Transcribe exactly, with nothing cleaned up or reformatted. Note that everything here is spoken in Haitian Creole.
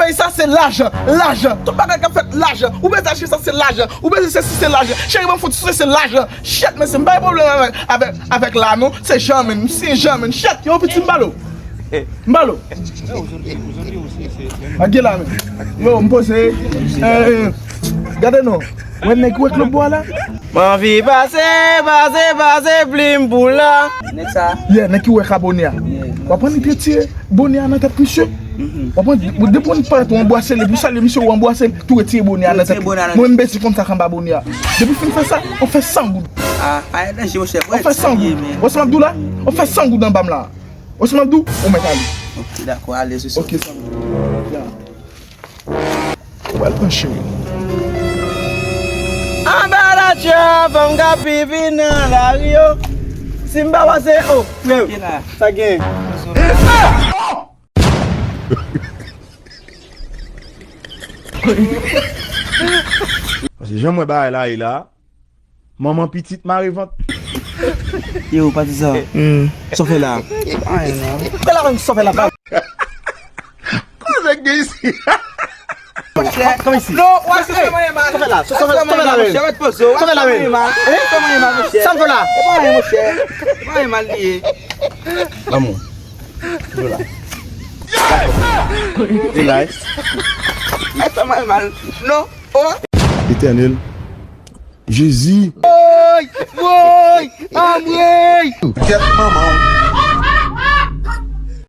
Ey, sa se lajan, lajan. Tout bagay k ap fèt, lajan. Ou bezwen achte sa, se lajan. Ou bezwen sesi, se lajan. Cheri, ban m fout sou se, se lajan. Shit, mesye, m pa gen pwoblèm avèk, avèk, avèk la, non. Se jan menm, si jan menm. Shit, yo, piti, m ba l ou. M ba l ou. A gen la menm. Yo, m poze. Eh, eh, gade non. Wè nèg ou wè k lòt bò a la? M anvi pase, pase, pase plim pou la. Nèg sa? Yeah, nèg ki wè ka bonè a. Yeah. W ap annik retire bonè a nan tèt misye. Mhm. W ap annik, depi w parèt ou anbrase li, pou salye misye, ou anbrase li, tou retire bonè a nan tèt li. Mwen m bezi konn sa k anba bonè a. Depi w fin fè sa, w fè san goud. Ah, pa gen danje, monchè. W fè san goud. Wè sa m ap di w la? W fè san goud anba m la. Wè sa m ap di w? Ou mèt ale. Ok, dakò, ale sou sa. Ok, sa m ap di w. Ya. Ou pral pran cheri. Anba la tcha, fanm ka pipi nan lari yo. Si m pa pase, oh, frè, sa gen. Paske jan m wè bagay la ye la, manman pitit mare vant. Yo, pati sa. Hmm. Sa w fè la? Anyen non. Fè la menm, sa w fè la? Koze k gen isi? Monchè, kòman isi? Non, w ap fè mwen mal. Sa w fè la? Sa w fè la menm? Sa w fè la menm? Hein? Sa w fè la? E pa anyen, monchè. E pa anyen mal li ye. Lanmou. Dola. Relax. Sa fè mwen mal. Non. Oh. Etènèl. Jezi. Woy! Woy! Anmwey! Tèt manman w.